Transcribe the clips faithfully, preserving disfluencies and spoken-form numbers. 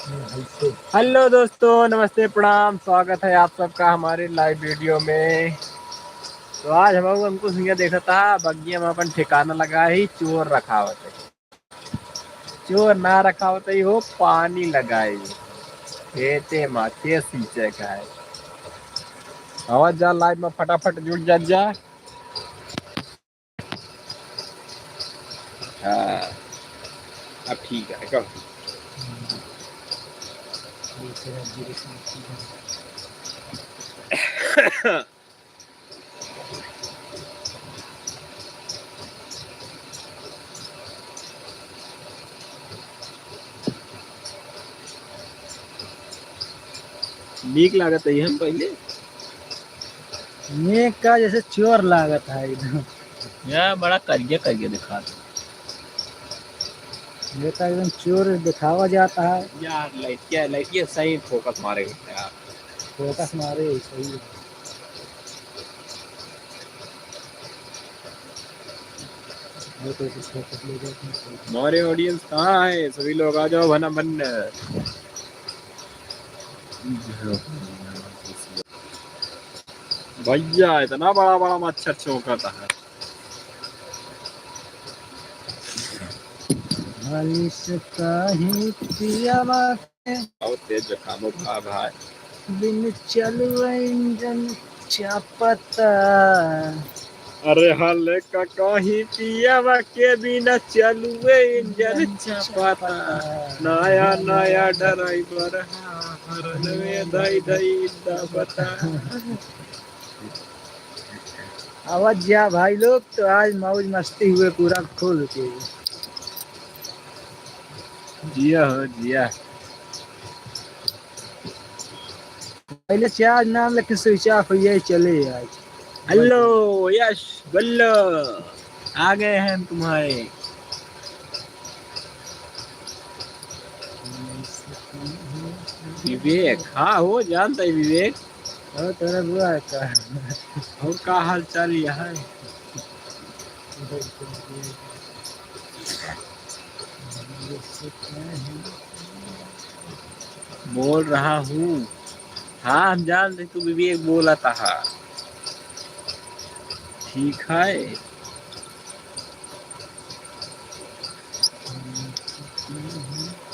हेलो दोस्तों, नमस्ते, प्रणाम, स्वागत है आप सबका हमारे लाइव वीडियो में। तो आज हम लोग अंकुश भैया देखा था बगिया में अपन ठिकाना लगा ही, चोर रखावत है। चोर ना रखावत ही हो, पानी लगाई खेते में, खेत सींचे का है। आवाज जा लाइव में, फटाफट जुड़ जा, जा। हाँ, अब ठीक है, कहो। नीक लागत है हम पहले। नीक का जैसे चोर लागत है एकदम। या बड़ा करिया करिया दिखात। ये तो एकदम चोर दिखावा जाता है। यार, लाइट क्या, लाइट ये सही फोकस मारे यार। फोकस मारे, सही है। ये तो कुछ फोकस ले जाते हैं। हमारे ऑडियंस कहाँ है? सभी लोग आ जाओ, भना बन। भैया, इतना बड़ा बड़ा मच्छर चौंकाता है। हाली से कहीं पियावा के बहुत तेज जुकाम हो गया भाई। बिन चलुए इंजन चापता। अरे हाले का कहीं पियावा के बिना चलुए इंजन चापता। नया नया ड्राइवर हरन में दई दई दबता। आवाज जा भाई लोग, तो आज मौज मस्ती हुए पूरा खोल के। जिया हो, जिया। पहले चार्ज नाम लेके स्विच ऑफ हो जाए, चले आज। हेलो यश, बोलो, आ गए हैं हम तुम्हारे। विवेक, हाँ हो, जानता है विवेक। और तेरा बुआ है का? और का हाल चाल यहाँ है? बोल रहा हूँ। हाँ, हम जान रहे तू विवेक बोला था। ठीक है।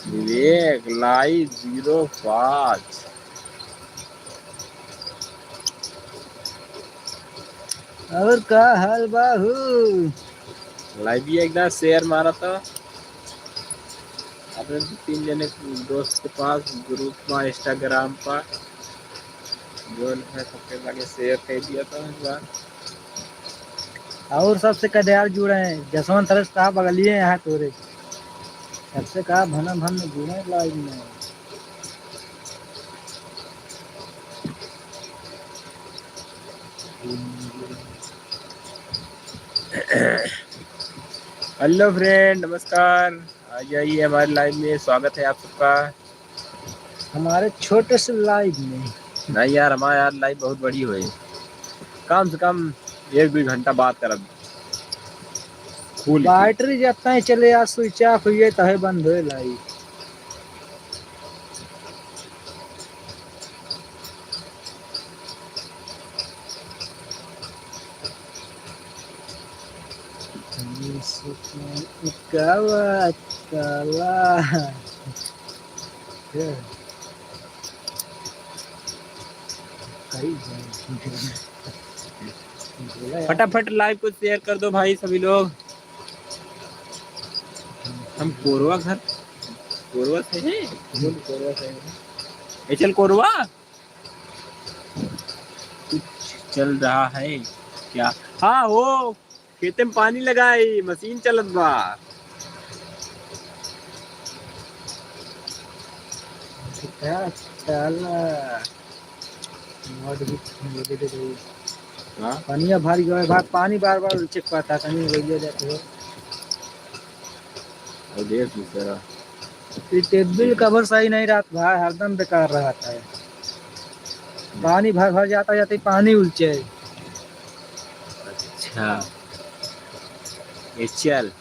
विवेक लाइव जीरो पाँच। और का हाल बा हो? लाइव भी एक बार शेयर मारा था अपने दो तीन जने दोस्त के पास, ग्रुप में, इंस्टाग्राम पर, जो है सबके लगे शेयर कर दिया था एक बार। और सबसे कदे यार जुड़े हैं, जसवंत हर्ष साहब बगलिए यहाँ तोरे। सबसे कहा भना भन में जुड़े लाइव में। हेलो फ्रेंड, नमस्कार। आ जाइए हमारे लाइव में, स्वागत है आप सबका। हमारे छोटे से लाइव में। नहीं यार, हमारा यार लाइव बहुत बड़ी हुई, कम से कम एक दो घंटा बात करब। फुल बैटरी जब तक चले यार, स्विच ऑफ हुई तहे बंद होए लाइव। कावा काला। फटाफट लाइव को शेयर कर दो भाई सभी लोग। हम कोरवा घर, कोरवा से हैं। कौन कोरवा से हैं? ए चल कोरवा, कुछ चल रहा है क्या? हाँ हो, खेते में पानी लगाई, मशीन चलत बा। क्या साला, मड भी दे दे गई। हाँ? पानिया भर गया है, पानी बार बार उलचे के पाता, कहीं गइया जाते हो। और देख दूसरा। ये टेबल कवर सही नहीं रहत भाई, हरदम बेकार रहत है। पानी भर भर जाता, जाते ही पानी उलचे। अच्छा, ये चल।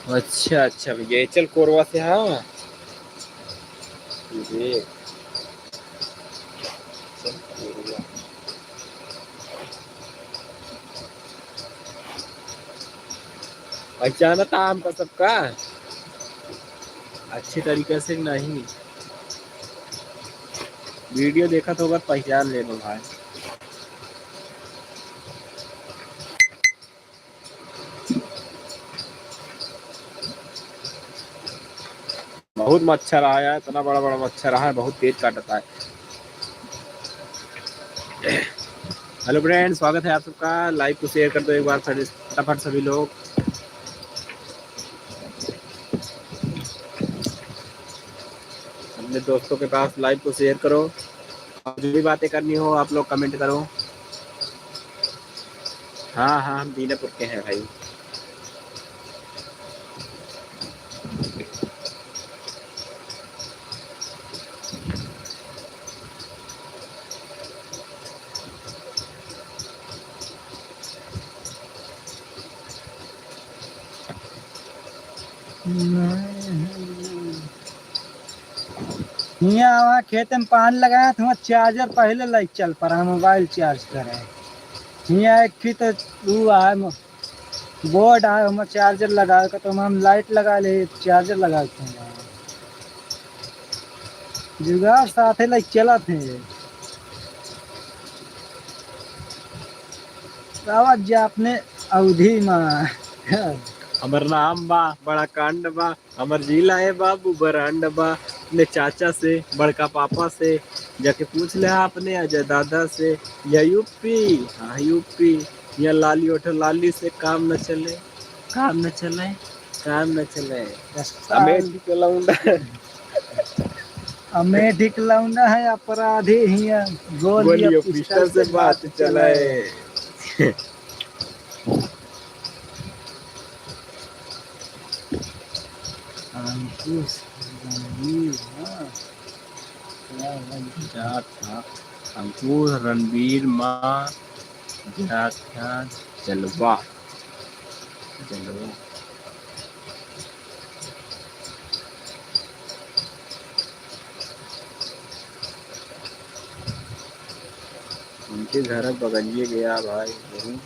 अच्छा, अच्छा भैया, ये चल कोरवा से, हाँ। विवेक। पहचानत हा हमका सबका? अच्छे तरीका से नहीं। वीडियो देखत होगा, पहचान लेबो भाई। बहुत मच्छर आया है, इतना बड़ा बड़ा मच्छर आया है, बहुत तेज काटता है। Hello friends, स्वागत है आप सबका। Live को share कर दो एक बार फट-, फटाफट सभी लोग। अपने दोस्तों के पास live को share करो। और जो भी बातें करनी हो आप लोग comment करो। हाँ, हाँ, हम दीनापुर के हैं भाई। हियाँ वहाँ खेत में पानी लगाया था, वहाँ charger पहले लेके चल पड़ा, mobile charge करे। हियाँ एक ही तो वो है, board है, हम charger लगावे का, तो हम light लगा ले, charger लगा के हैं। जुगाड़ साथे लेके चलत है। आवाज जा अपने अवधी मा। हमर नाम बा, बड़ा कांड बा, हमर जिला है बाबू, ब्रांड बा। अपने चाचा से, बड़का पापा से, जाके पूछ ले अपने अजय दादा से। यह यूपी, हाँ यूपी, यहाँ लाली ओठ लाली से काम न चले, काम न चले, काम न चले। अमेठी के लौंडा। अमेठी के लौंडा है अपराधी, हियाँ गोली गोली और और पिस्टल पिस्टल से से बात बात चले। चले। अंकुश रणवीर, हाँ। क्या भाई? जात हाँ। अंकुश रणवीर माँ जात हाँ जलवा। जलवा। उनके घर बगलिए गया भाई, वही।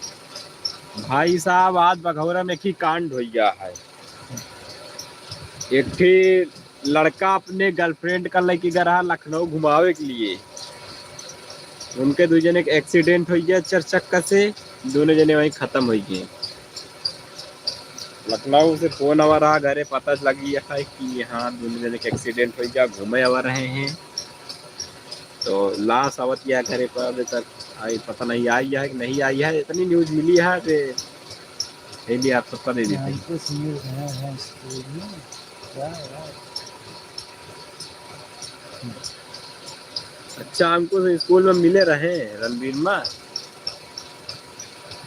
भाई साहब, आज बघौरा में एक ही कांड हो गया है। एक ठे लड़का अपने girlfriend का लेके गया रहा लखनऊ घुमावे के लिए। उनके दो जने के accident हो गया चार चक्का से, दोनों जने वहीं खत्म हो गए। लखनऊ से फोन आवा रहा घरे, पता लगी है कि हाँ, दोनों जने के accident हो गया, घूमे आवा रहे हैं। तो लाश आवत या घरे पर, अभी तक आई, पता नहीं आई है कि नहीं आई है। इतनी news मिली है कि ये भी आप सबका दे देते हैं। हमको सुनील गया है स्कूल में। क्या यार? अच्छा, हमको तो स्कूल में मिले रहे रणबीर माँ।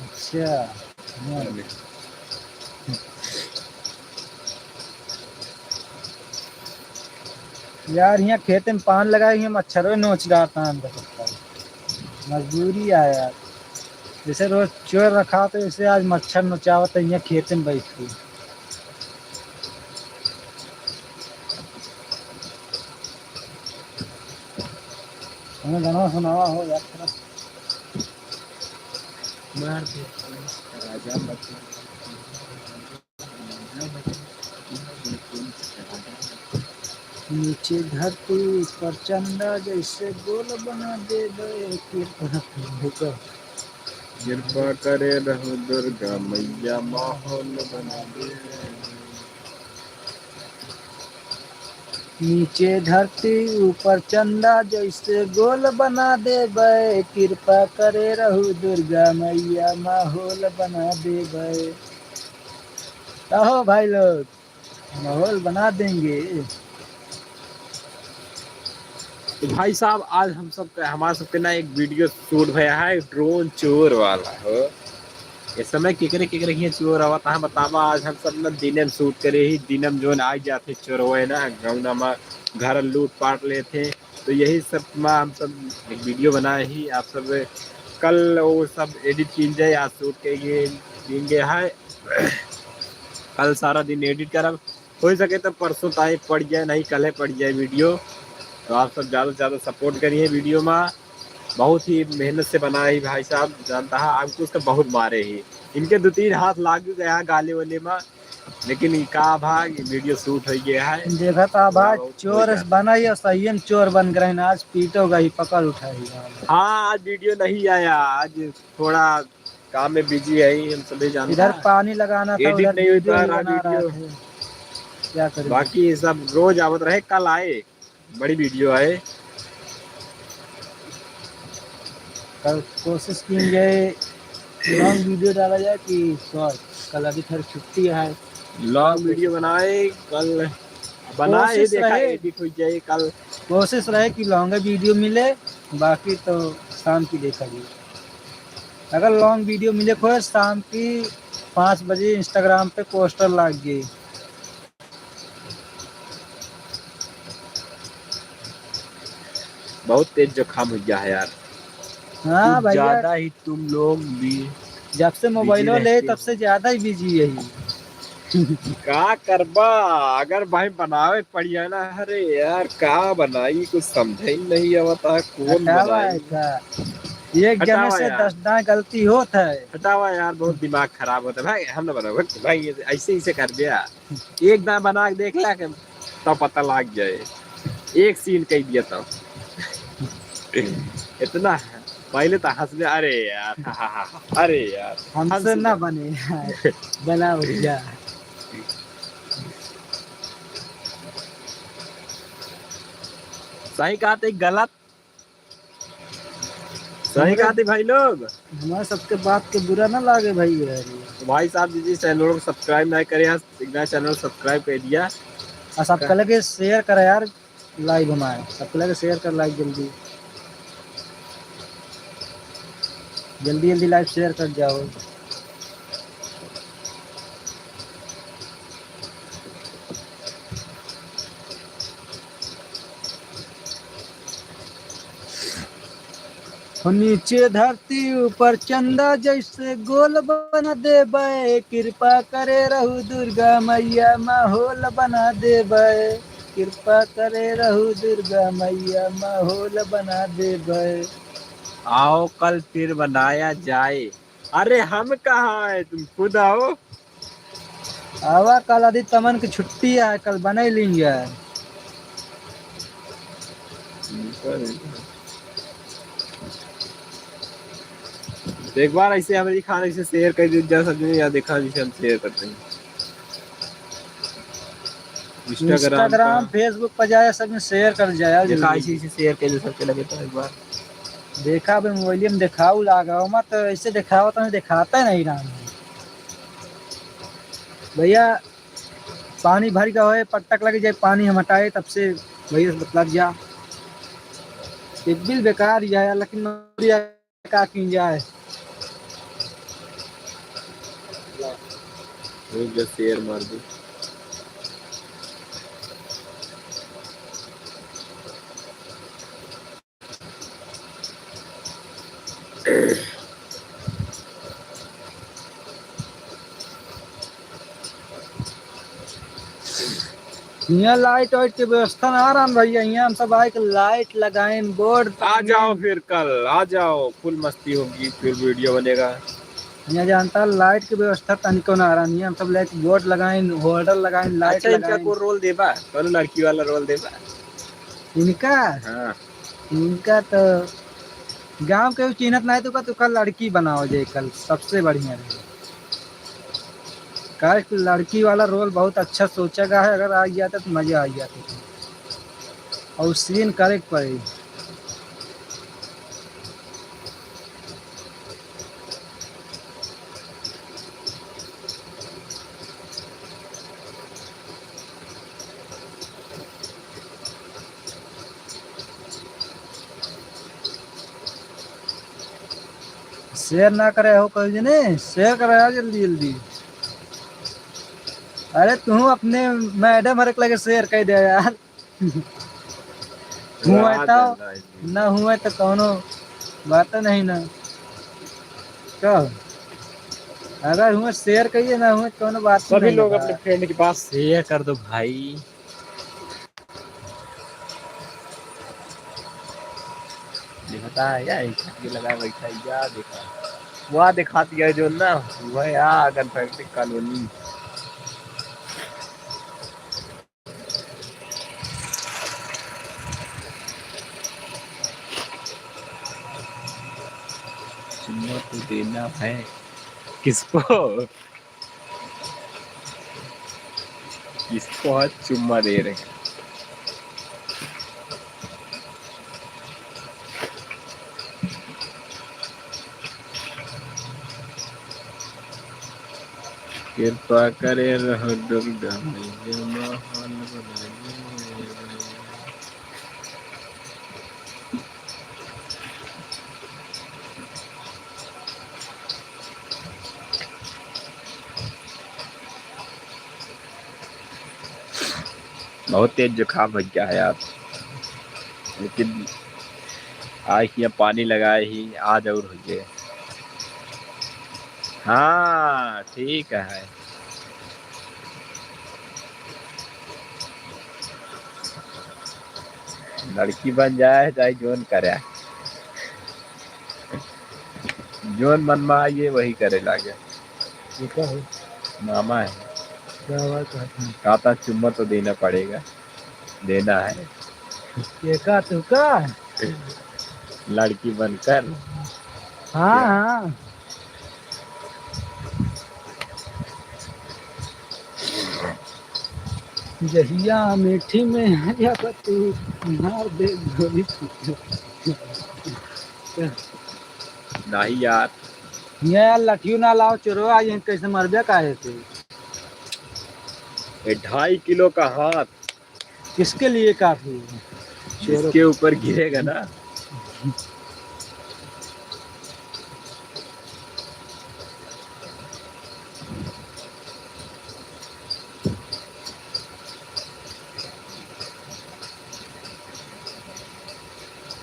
अच्छा, हाँ। यार, यहाँ खेते में पान लगाए हुए मच्छर नोच डालता है अंदर सबका। मजबूरी है यार, जैसे रोज चोर रखा तो इसे आज मच्छर नोचावत है यहाँ खेते में बैठ के। हमें गाना सुनावा हो यार थोड़ा। मार दे राजा बच्चा। नीचे धरती ऊपर चंदा जैसे गोल बना देबे, कृपा कर दुर्गा। कृपा करे रहू दुर्गा मैया, माहौल बना दे। नीचे धरती ऊपर चंदा जैसे गोल बना देबे, कृपा करे रहू दुर्गा मैया, माहौल बना देबे। कहो भाई लोग, माहौल बना देंगे। तो भाई साहब, आज हम सब, हमारे सबके ना एक video shoot भया है drone चोर वाला हो। इस समय केकरे केकरे हियाँ चोर आवत है बतावा। आज हम सब ना दिने में shoot करे ही, दिने में जोन आ जाते चोर हुए ना, गाँव ना मा घर लूट पाट लेते। तो यही सब मा हम सब एक video बनाए ही, आप सब कल वो सब edit कीन जाए, आज shoot के ये दिन गया है। कल सारा दिन edit करब, हो सके तो परसों ताई पड़ जाए, नहीं कल है पड़ जाए video। तो आप सब ज्यादा से ज्यादा support करिए video मा। बहुत ही मेहनत से बनाए ही भाई साहब, जानता है आपको उसका बहुत मारे ही। इनके दो तीन हाथ लाग गया गाले वाले मा, लेकिन ये का भाग video shoot हो गया है। देखा था थोड़ा भाई, बहुत हो चोर गया। बना ही और सही में चोर बन गए हैं। आज पीटो गई, पकड़ उठाई। हाँ, आज video नहीं आया, आज थोड़ा काम में busy है, हम सभी जानते इधर हैं। पानी लगाना था, edit उधर नहीं हो video पा ही रहा बना रहा video। था। क्या करें? बाकी ये सब रोज आवत रहे, कल आए, बड़ी video आए। कल कोशिश की जाए, long video डाला जाए कि short, कल अभी फिर छुट्टी है। Long video बनाए, कल बनाए, कोशिश देखा रहे, edit हो जाए कल। कोशिश रहे कि long video मिले, बाकी तो शाम की देखा जाए। अगर long video मिले को है, शाम की पाँच बजे Instagram पे poster लाग गए। बहुत तेज जुकाम हो गया है यार। हाँ कुछ भैया, ज्यादा ही तुम लोग भी जब से mobile busy ले रहते तब हो। से ज्यादा ही busy है ये। का करबा, अगर भाई बनावे के पड़ी है ना, अरे यार का बनाई, कुछ समझे ही नहीं आवता है, कौन हटावा बनाई? है का? एक हटावा जने से यार। दस दाएं गलती होत है। हटावा यार, बहुत दिमाग खराब होता है भाई, हम ना बनावे भाई, ये ऐसे ऐसे कर दिया। एक दाएं बना के देख ला के तब पता लाग जाए, एक scene कह दिया तब। इतना पहले तो हंस ले, अरे यार, हा, हा, हा, हा, अरे यार, हमसे हंस ना ले। बने यार, बनाओ जा। सही कहा थे, गलत सही हमारे, कहा थे भाई लोग। हमारे सबके बात के बुरा ना लागे भाई यार। तो भाई साहब, जी, जी, channel को subscribe नहीं करे यार, एक बार channel subscribe कर दिया। और सबका लगे share करे यार, live हमारे सबका लगे share कर, live जल्दी, जल्दी, जल्दी live share कर जाओ। हो नीचे धरती ऊपर चंदा जैसे गोल बना देबै, कृपा करे रहू दुर्गा मैया माहौल बना देबै, कृपा करे रहू दुर्गा मैया माहौल बना देबै। आओ कल फिर बनाया जाए। अरे हम कहाँ हैं, तुम खुद आओ। आवा, कल आदि तमन की छुट्टी है, कल बनाई लेंगे। तो एक बार ऐसे हमारी खान ऐसे share कर दीजिए, सब जने यहाँ देखा जैसे हम share करते हैं। Instagram Instagram, का। Facebook पर जाए, सब में share कर जाए, देखा जल्दी। ऐसे ऐसे share कर दे सबके लगे तो एक बार। देखा बे मोबाइल में देखाऊ लागा, ओमा तो ऐसे देखावा तो देखाता ही नहीं रहा। भैया, पानी भर गया होए, पटक लग जाए, पानी हम हटाए, तब से भैया से बतला दिया। ये बिल बेकार ही है यार, लेकिन नौकरी का की जाए। रुक जा, share मार दे। यहाँ light वाइट के व्यवस्था ना रहन भैया, यहाँ हम सब आए के light लगाएन, board आ टांगेन। जाओ फिर कल, आ जाओ, full मस्ती होगी, फिर video बनेगा। यहाँ जानता light के व्यवस्था तनिको ना रहन, यहाँ हम सब लेके board लगाएन, holder लगाएन, light अच्छा, इनका लगाएन। कोई role देबा? कौनो लड़की वाला role देबा? इनका? हाँ। इनका तो गाँव के चिन्हत नहीं तो का, तो का लड़की बनाओ जे कल, सबसे बढ़िया रहे। काहे कि लड़की वाला role बहुत अच्छा सोचा गया है, अगर आ गया तो मजा आ गया था। और scene करे के पड़ी। Share ना करे हो कहीं जने, share करे यार जल्दी जल्दी। अरे तू अपने madam हर एक लगे share कर दे यार। हुआ रात तो है, रात है। ना हुआ तो कौनो बात नहीं ना। क्या? अगर हुआ share करिए, ना हुआ तो कौनो बात सभी नहीं लोग बा। अपने friend के पास share कर दो भाई। देखता है या एक छत के लगा बैठा है, या देखा, वह दिखाती है जो ना, वह या गन फैक्ट्री कॉलोनी। चुम्मा तो देना है। किसको? किसको हाथ चुम्मा दे रहे हैं? कृपा करे रहो दुर्गा मैया, माहौल बनाए। बहुत तेज जुकाम हो गया है यार, लेकिन आज यहाँ पानी लगाए ही, आज और हो गए। हाँ, ठीक है। लड़की बन जाए चाहे जोन करे, जोन मन में आइए वही करे लागे। ये का है? मामा है। क्या बात है? कहता चुम्मा तो देना पड़ेगा, देना है। ये का तू का? लड़की बनकर। हाँ, क्या? हाँ। जहिया अमेठी में आ जाबा तू, मार दे गोली। नहीं यार। ये यार लठियो ना लाओ चोरवा, ये कैसे मरबे काहे से? ये ढाई किलो का हाथ। किसके लिए काफी है? जिसके ऊपर गिरेगा ना।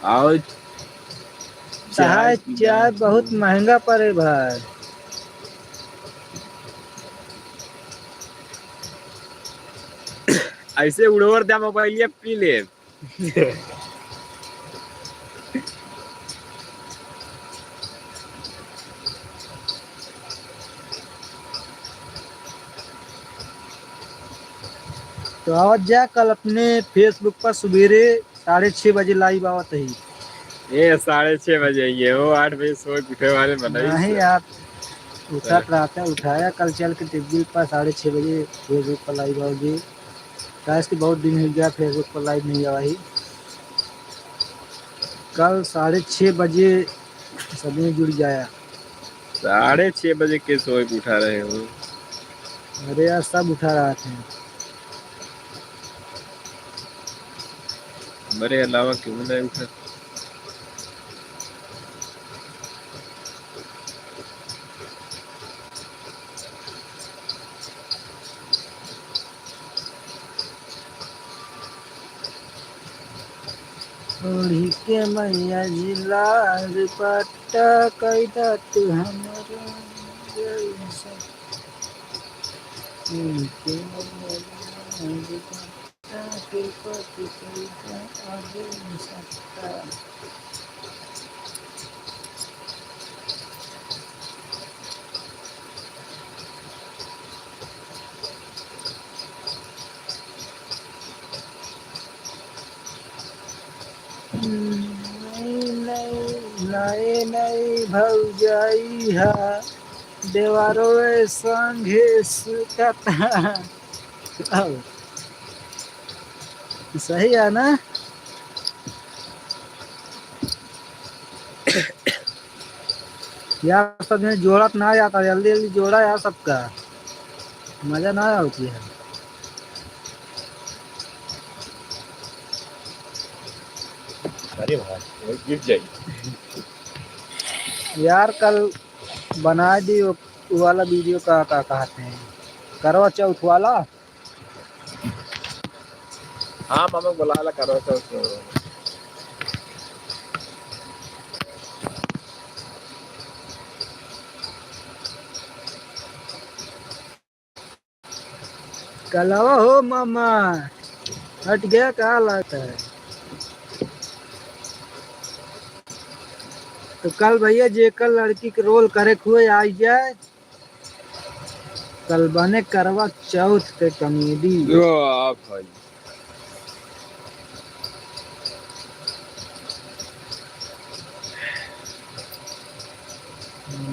और चाय चाय, चाय बहुत महंगा पड़े भाई। ऐसे उड़ोर द्या मोबाइलिया पी ले। तो आवत जा, कल अपने Facebook पर सुबेरे साढ़े छः बजे live आवत ही। ए, साढ़े छः बजे ये हो, आठ बजे सो के उठे वाले मनई नहीं से। यार, उठत रहता है, उठाया, कल चल के टिब्बी पर साढ़े छः बजे Facebook पर live आओगी। काहे कि बहुत दिन हो गया Facebook पर live नहीं आवा ही। कल साढ़े छः बजे सभी जुड़ जाया। साढ़े छः बजे के सोए के उठा रहे हो? अरे यार, सब उठा रहा थे। मेरे अलावा क्यों नहीं उठा? ओढ़ी के मैया जी लाल पट्टा, कैदा तू हमरो जैसा। ओढ़ी के मैया जी लाल पट्टा, कृपा तू कैदा आगे सत्ता। नहीं, नहीं, नहीं, नहीं, भौजाई हा, देवरवे संगे सुतता। आओ। सही है ना? यार, सब जने जोड़त ना जाता, जल्दी जल्दी जोड़ा यार सबका, मजा ना आवत है। अरे भाई, वो गिर जाई। यार, कल बना दी वो, वो वाला video का, का कहते हैं, करवा चौथ वाला। हाँ, मामा बोला ला करो तो, तो। कलवा हो मामा, हट गया, का लागत है? तो कल भैया जेकर लड़की के रोल करे के हुए आई जाए, कल बने करवा चौथ के कॉमेडी। यो, आप भाई।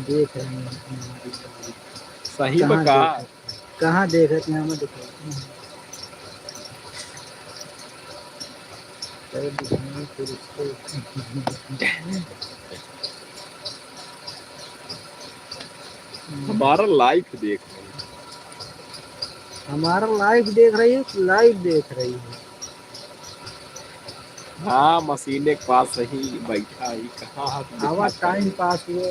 देख रहे हैं। सही में कहाँ का? देख रहे हैं? कहाँ देख रहे हैं? हमें दिखाओ। हमारा लाइफ देख रही है। हमारा लाइफ देख रही है, लाइफ देख रही है। हाँ, मशीने के पास ही बैठा ही, कहाँ हाथ दिखा आवा, टाइम पास हुआ।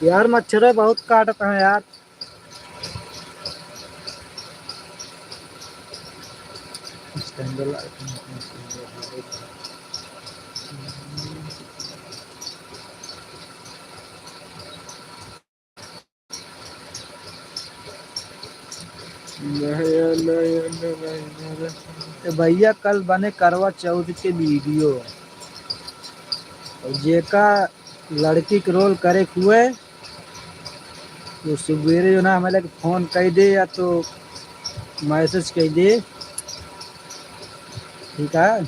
यार, मच्छर बहुत काटत हैं यार। तो भैया, कल बने करवा चौथ के वीडियो, और जेका लड़की के रोल करे के हुए, तो सुबेरे जो ना हमें लगे फोन कर दे या तो मैसेज कर दे, ठीक है।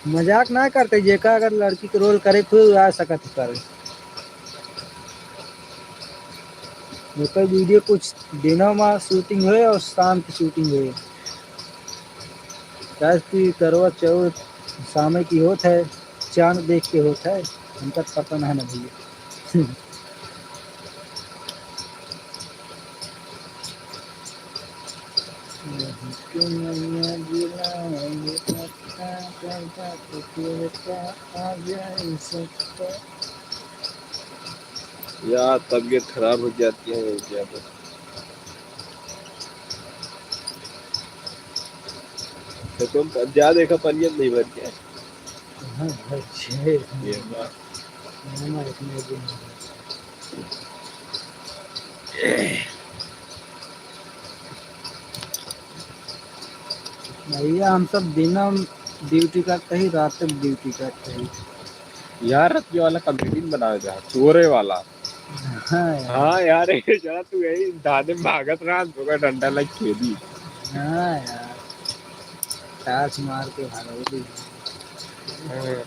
मजाक ना करते, जेका अगर लड़की के रोल करे के हुए, आ सकत है करे। ओकर वीडियो कुछ दिनों में शूटिंग होए और शाम की शूटिंग होए। काहे कि करवा चौथ शाम की होत है, चांद देख के होत है, हमका तो पता ना है ना भैया। यार, तबीयत खराब हो जाती है ज़्यादा। तो तुम जा देखा, पनियत नहीं भर के। हाँ, भर छे। ये बात। ना, ना, इतने दिन। भैया, हम सब दिनम ड्यूटी करते ही, रात तक ड्यूटी करते ही। यार, रतिया वाला कॉमेडी बनावे जा, चोरे वाला। हाँ यार। हाँ यार, ये जरा तू यही दाने भागत रहा, तो का डंडा लग खेदी। हाँ यार, टार्च मार के भागो दी। हाँ।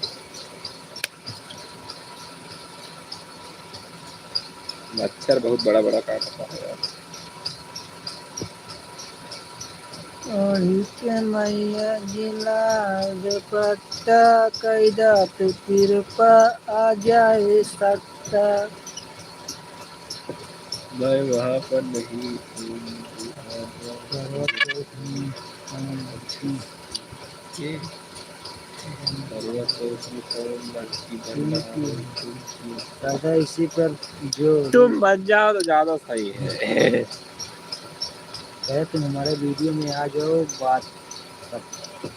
मच्छर बहुत बड़ा बड़ा काटता है यार। ओढ़ी के मैया जिला दुपट्टा, कैदा तू कृपा, आ जाए सट्टा। मैं वहाँ पर नहीं हूँ, तू आ जा। के? करवा चौथ में कौन लड़की बन रहा है? तुम की? दादा, इसी पर जो तुम बन जाओ तो ज्यादा सही है। अरे, तुम हमारे वीडियो में आ जाओ, बात खत्म।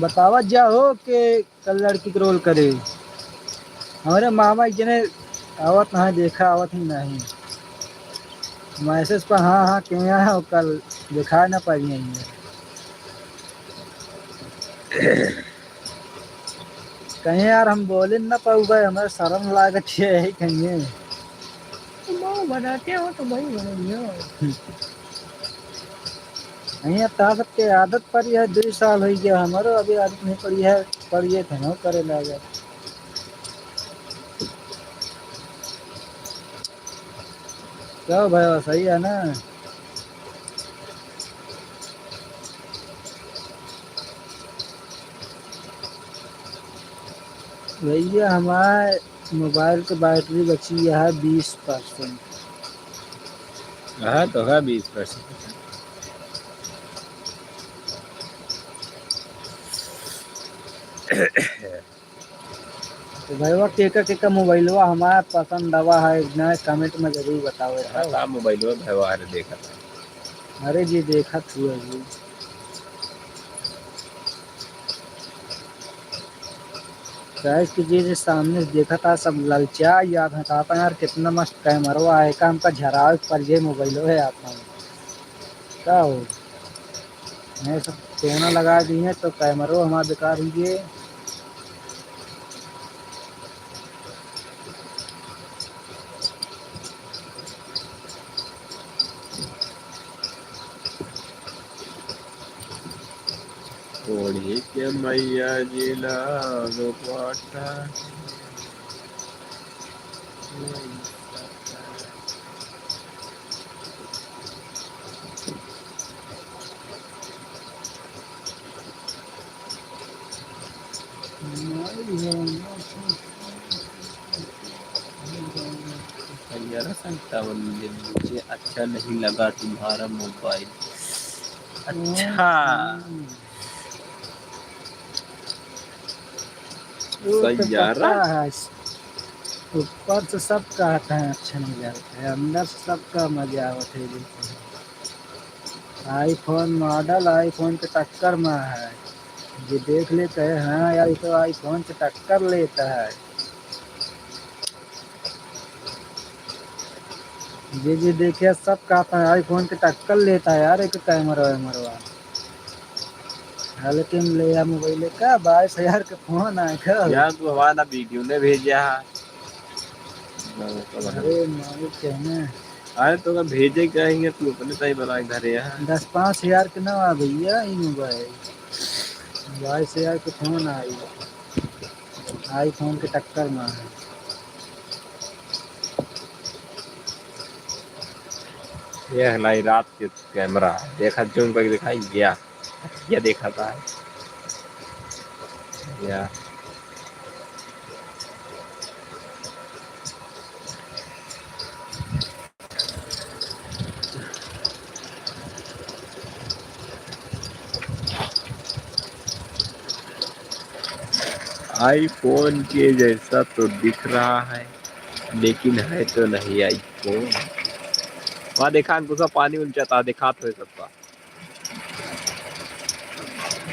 बतावत जा हो के कल लड़की के रोल करे। हमरे मामा एक जने आवत नाहीं, देखा आवत ही नाहीं। मैसेज पर हाँ, हाँ, के यहाँ हो, कल देखा ना पाई है। कहीं यार हम बोले न पाऊबे, हमें शर्म लागत है कहीं। तो माँ बनाते हो तो वही बनाइए। नहीं, अब ता सबके आदत पड़ी है, दो साल हो गया, हमारो अभी आदत नहीं पड़ी है, पड़ी है तो हम करे लागे। क्या भाई, सही है ना? भैया, हमारे मोबाइल के बैटरी बची है बीस परसेंट। हाँ, तो है बीस परसेंट। तो भैया, केका केका मोबाइलवा हमार पसंद आवा है, ना comment में जरूर बतावे। हाँ, का मोबाइलवा भैया रे देखत है? अरे जी, देखत हुए जी। Guys, कि जे, जे सामने से देखत है, सब ललचा जात है, कहत है, "यार, कितना मस्त कैमरवा है, एका हमका झरावे पर जे मोबाइलवा है आपन।" का हो? ये सब चूना लगा दिए तो कैमरो हमार बेकार हुई है। ओढ़ी के मैया जी ला दुपट्टा। भैया रतन टावर मिले, मुझे अच्छा नहीं लगा तुम्हारा मोबाइल। अच्छा। वो तो सैयारा। पता है, ऊपर से सब कहते हैं अच्छा नहीं लगता है, अंदर से सबका मजा आवत है। देखो, iPhone model iPhone के टक्कर में है। ये देख लेते हैं, हाँ यार, ये तो iPhone से टक्कर लेता है। ये, ये देखिए, सब कहता है iPhone के टक्कर लेता है यार, एक कैमरा वैमरवा। हाँ, लेकिन ले आ मोबाइल का, बाईस हजार के फोन आए का? यार, तू हमारा वीडियो ने भेजा है। अरे, मालिक है ना। अरे, तो का भेजे का ही है, तू अपने ताई बना के धरे है। दस पाँच हजार के ना आ भैया, ई मोबाइल। बाईस हजार के फोन आई। iPhone के टक्कर में है। ये है लाई रात के कैमरा, देखा zoom करके दिखाई गया, ये देखा था, या। iPhone के जैसा तो दिख रहा है, लेकिन है तो नहीं iPhone। वहाँ देखा, अंकुशा पानी उलचाता, दिखात हुए सबका।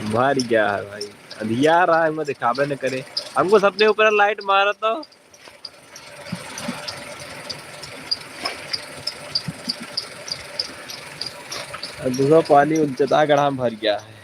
भर गया है भाई, अंधियार रहा है, मैं दिखावे न करे। हमको सबने ऊपर light मारा तो। अब दूसरा पानी उलचता गढ़ा में भर गया है।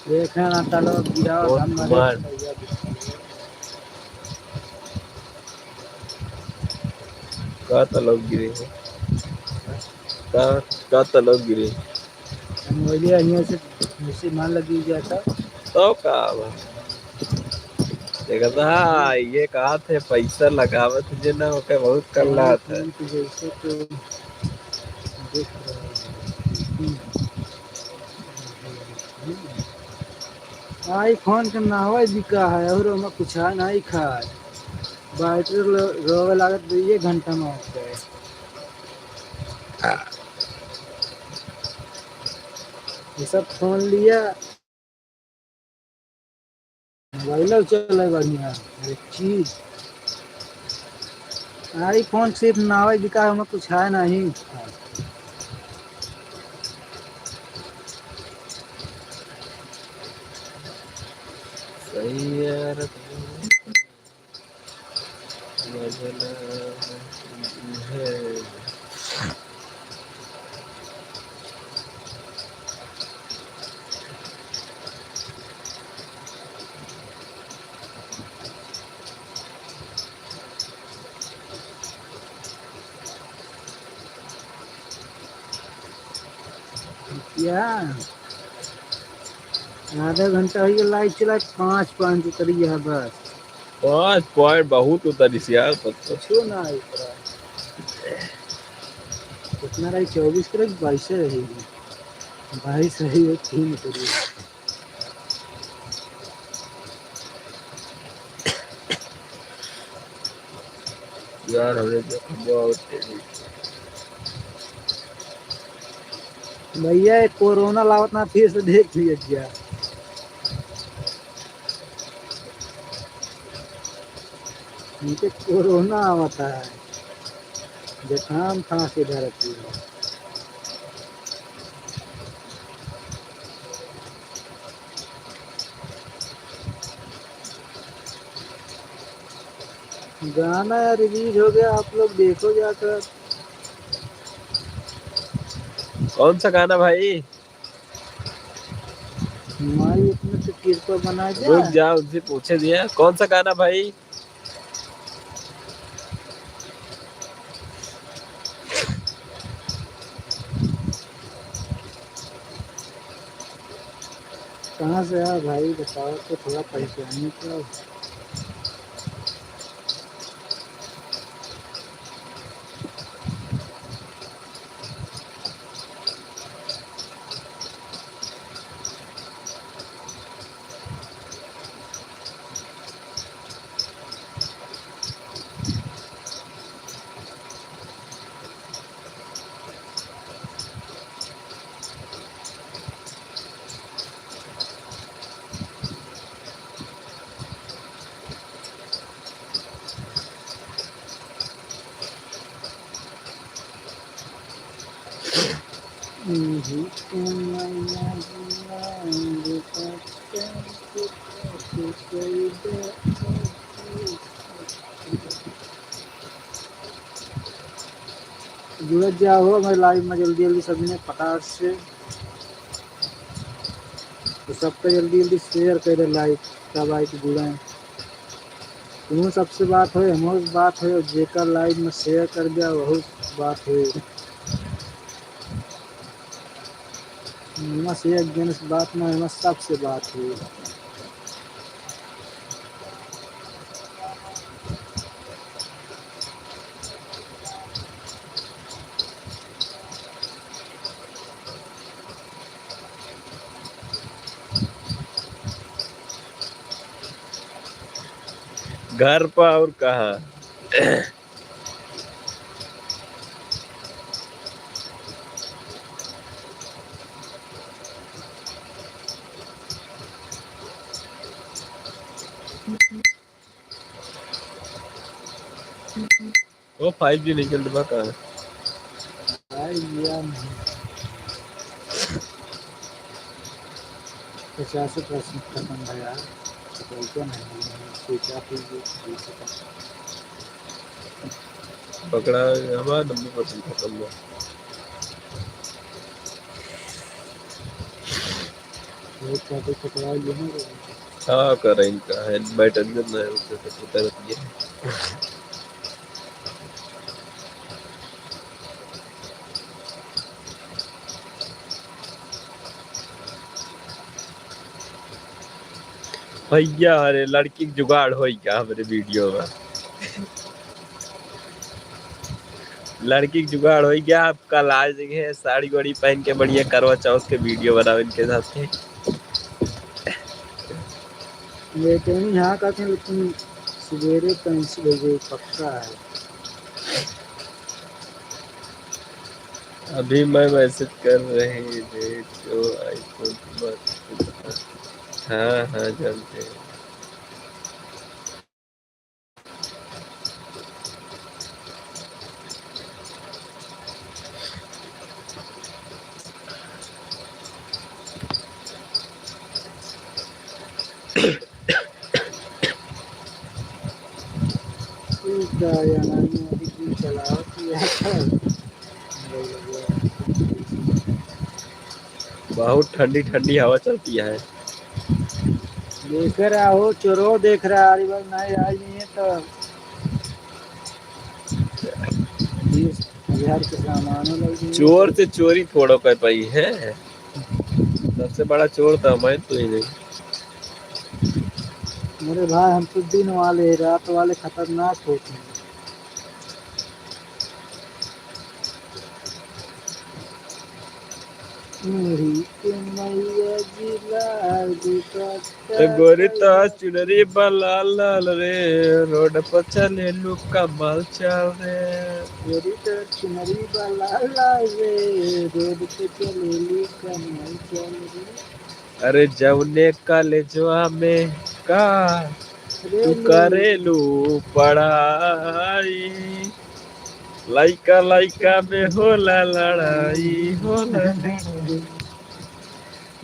देखा ना, तलो गिराओ, बहुत धान मारे। का तलो गिरे हो? का, का तलो गिरे? हम बोलिए, यहाँ से, जैसे मान लगी जाता। तो का बा? देखा था, ये कहा थे, पैसा लगावत जे ना, ओके बहुत कर रहा था। जैसे तो देख रहा है। iPhone के नावे बिका है और ओमा कुछ है नहीं खाए। बैटरी लो-, रोवे लागत दुइये घंटा में होते है। ये सब फोन लिया, मोबाइल चले बढ़िया, हर एक चीज। iPhone सिर्फ नावे बिका, ओमा कुछ है नहीं। सही है यार। क्या? आधा घंटा होइ गया live चला, पाँच point उतरी है बस। पाँच point बहुत उतरी यार, तब तो। कुछो ना उतरा। कितना रही? चौबीस रही, बाईस रही। बाईस रही, वो तीन उतरी। यार, हमें तो बहुत तेजी। भैया, ये कोरोना लावत ना, फिर से देख लिया क्या? इनके कोरोना आवता है, जुकाम खांसी धरती है। गाना यार release हो गया, आप लोग देखो जाकर। कौन सा गाना भाई? हमारी अपने तो कृपा बना दे। रुक जा, उनसे पूछे दिया, कौन सा गाना भाई? कहाँ से है भाई, बताओ तो, थोड़ा पहचानिए तो। जुड़त जाओ हमारे live में जल्दी जल्दी सभी ने फटाक से। तो सबका जल्दी जल्दी share कर दे live, सब आए के जुड़े। तुम सबसे बात होए, हमरो से बात होए, और जेकर live में share कर दिया, वहू बात होए। एमा से एक जन से बात ना, एमा सबसे बात होए। घर पर और कहाँ? वो five G नहीं चलत बा का? Five G यार नहीं। पचास percent खत्म है यार। बोलते नहीं, switch off ही, पकड़ा, हमारा नब्बे percent खत्म बा। बहुत ज्यादा पकड़ा लिया ना। हाँ, कर इनका है, बैटरी नहीं है, उससे तो पता रहती है। भैया, अरे लड़की के जुगाड़ होई क्या हमरे video में? लड़की के जुगाड़ होई क्या? आप कल आ जाइए साड़ी वाड़ी पहन के, बढ़िया करवा चौथ के video बनावे इनके साथ के। ये तो नहीं यहाँ का थे, लेकिन सवेरे cancel हो गई, पक्का है। अभी मैं message कर रही थी, जो iPhone की बात। हाँ, हाँ, जानते हैं। बहुत ठंडी ठंडी हवा चलती है। देख रहा हो, चोरो देख रहा है, अरे भाई, नहीं आई नहीं है तो बीस हजार के सामानों लग गए। चोर से चोरी थोड़ो कर पाई है। सबसे बड़ा चोर तो मैं, तू ही नहीं। मेरे भाई, हम तो दिन वाले, रात वाले खतरनाक होते हैं। मुड़ी के मैया जी लाल दुपट्टा ए गोरी तो चुनरी बा लाल लाल रे, रोड पर चले लू कमाल चाल रे। गोरी तो चुनरी बा लाल लाल रे, रोड पे चले लू कमाल चाल रे। अरे जौने कॉलेजवा में का तू करेलू पढ़ाई, लइका लइका में होला लड़ाई, होला लड़ाई।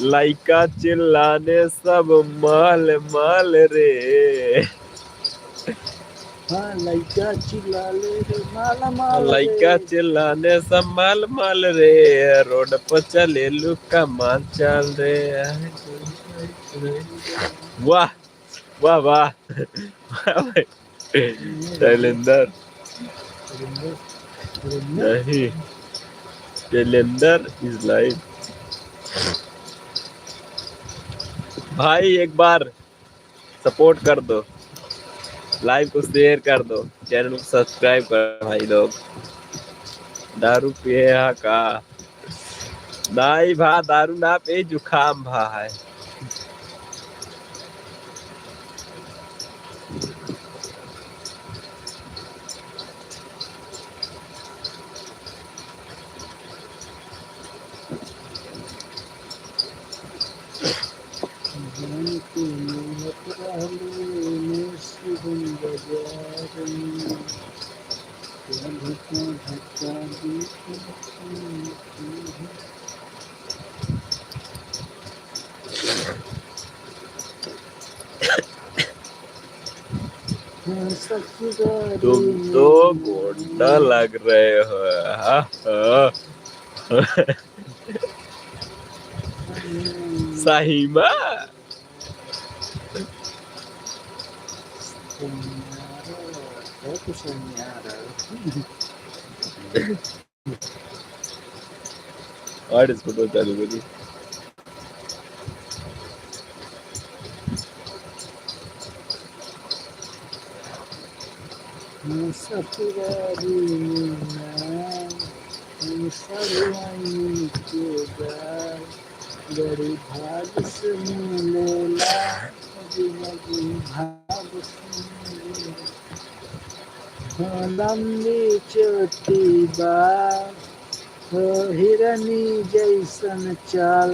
लइका चिल्लाने सब माल माल रे। हाँ, लइका चिल्लाले रे, माल माल रे। लइका चिल्लाने सब माल माल रे, रोड पर चले लू कमाल चाल रे। वाह, वाह, वाह। वाह भाई। शैलेंद्र। नहीं। शैलेंद्र is live। भाई, एक बार support कर दो, live को share कर दो, channel को subscribe कर भाई लोग। दारू पिए हा का? नाई भा, दारू ना पे, जुकाम भा है। तुम तो गुंडा लग रहे हो। हाँ, हाँ। सही मा। Hotspot चालू करी। ससुरारी में ना, हम सब आइन के गाल, बड़ी भाग से मिलेला, जिंदगी भाग से मिलेला। हो लंबी चोटी बा, हो हिरनी जैसन चाल,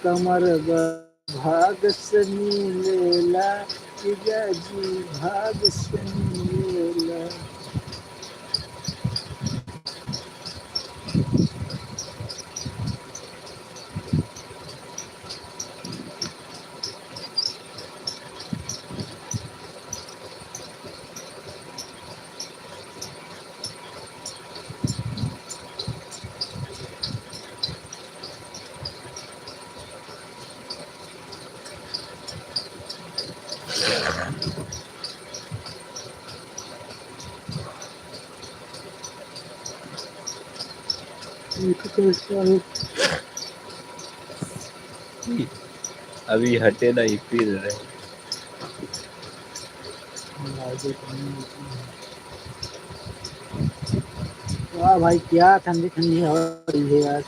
कमर बा भाग से मिलेला, जीजा जी भाग से मिलेला। अभी हटे ना, ई पी रहे। वाह भाई, क्या ठंडी ठंडी हवा रही है यार।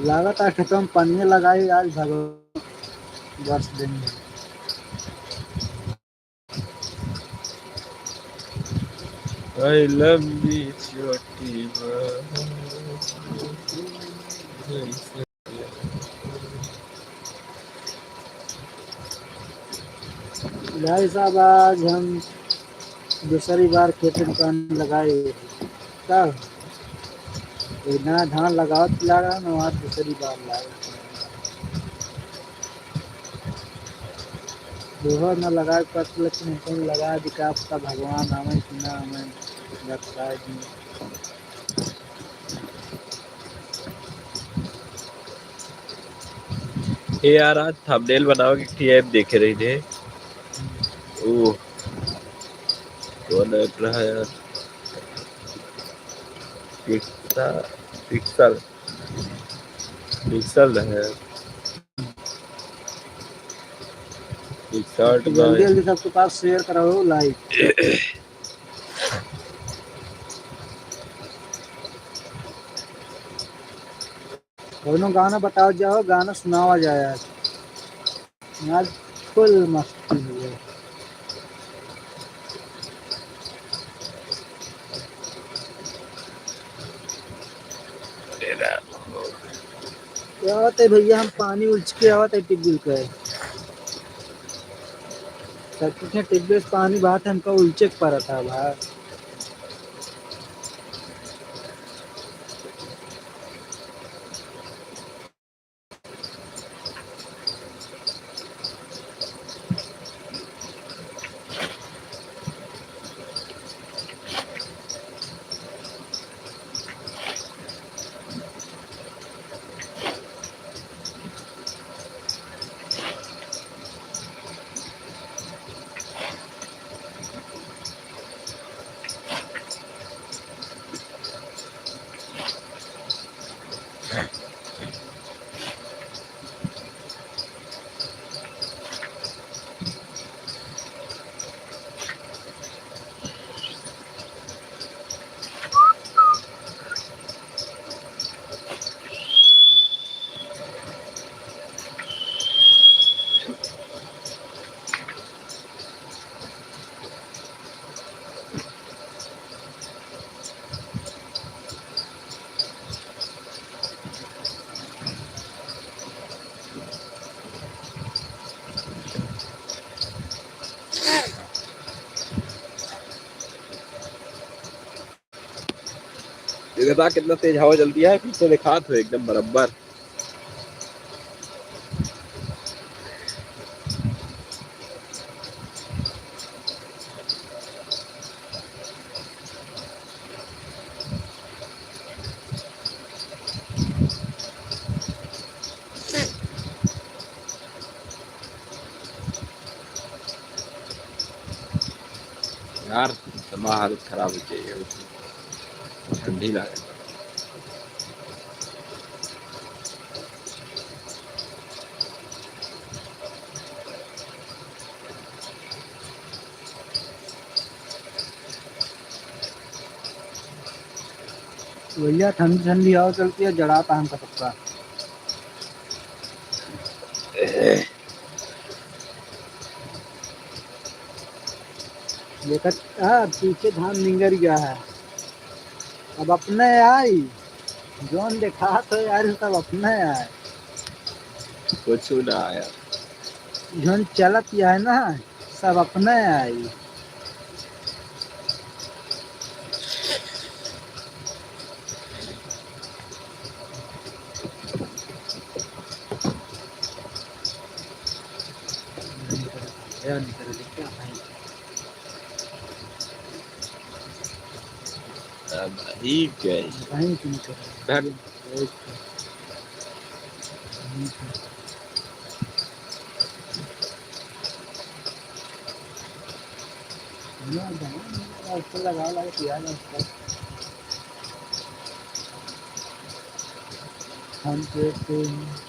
लागत है खेतवा में पानी लगाई आज, भगवान बरस देंगे। आई लंबी चोटी बा। भाई साहब, आज हम दूसरी बार खेत में पानी लगाए हुए हैं। का? ये ना धान लगावत लगा ना, आज दूसरी बार लगा। दोहर ना लगाए पड़त, लेकिन हम लगा दी, का पता भगवान आवे कि ना आवे, बताए दी। ए यार, आज thumbnail बनावे के एक app देखे रही थे। ओ, कौन app रहा यार? कितना पिक्सल, पिक्सल है। पिक्सल जल्दी, जल्दी सबके पास share कराओ, like। कौनो गाना बताओ जाओ, गाना सुनावा जाए आज। आज full मस्ती हो गया। अरे राम। क्या बात है भैया, हम पानी उलच के आवत है टिब्बेल के। सब कुछ है, टिब्बेल से पानी बात है, हमका उलचे के पड़ा था भाई। ये देखा कितना तेज हवा चलती है, पीछे दिखात हो एकदम बराबर। यार, दिमाग हालत खराब हो जाइए, ठंडी लागे। भैया, ठंडी ठंडी हवा चलती है, जड़ाता हमका सबका। देखत, हाँ, पीछे धान निंगर गया है। अब अपने आई, जौन देखात हो यार, सब अपने आए। कुछ ना आया। जौन चलत ही है ना, सब अपने आई। अब ही गए। भाग। लगा, लगा, पिया जा उसका। हम देखते हैं।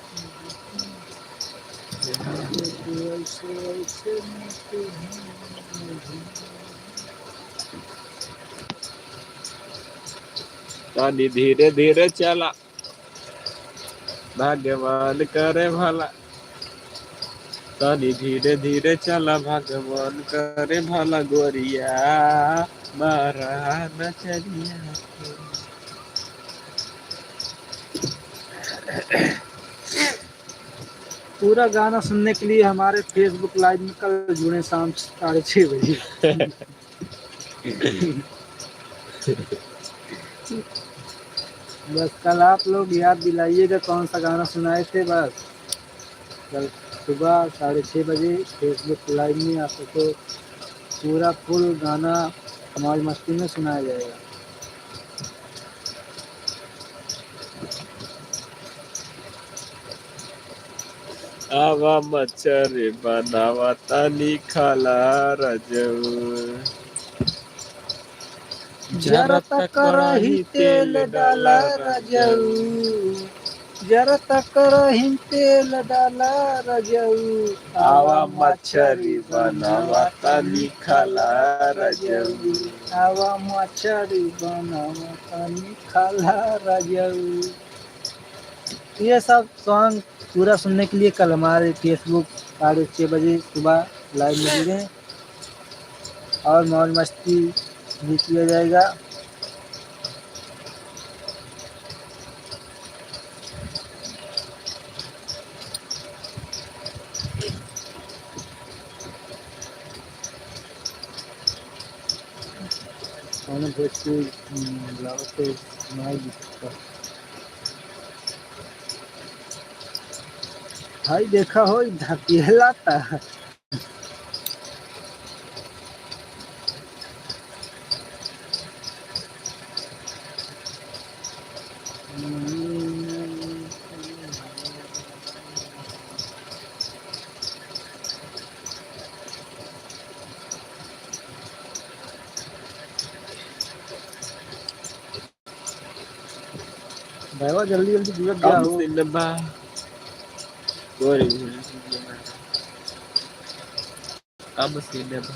तनी धीरे धीरे चला, भगवान करे भला। तनी धीरे धीरे चला, भगवान करे भला, गोरिया मारा नचनिया। पूरा गाना सुनने के लिए हमारे Facebook Live में कल जुड़ें शाम साढ़े छः बजे। बस कल आप लोग याद दिलाइएगा कौन सा गाना सुनाए थे। बस कल सुबह साढ़े छः बजे Facebook Live में आप सबको पूरा full गाना मौज मस्ती में सुनाया जाएगा। आवा मच्छर बनावा तानी खाला रजऊ। जरा त करही तेल डाला रजऊ, जरा त करही तेल डाला रजऊ, आवा मछरी बनावा तनी खाला रजऊ, आवा मछरी बनावा तनी खाला रजऊ। ये सब सॉन्ग पूरा सुनने के लिए कल हमारे Facebook साढ़े छः बजे सुबह लाइव में जुड़ें और मौज मस्ती भी किया जाएगा। कौनो भोजपुरी, हम्म, लाओ तो सुनाई दी सकता। भाई देखा हो, ई ढकेला ता। भाईवा, जल्दी जल्दी जुड़त कम जाओ। सिनेमा। गोरी। कम सिनेमा।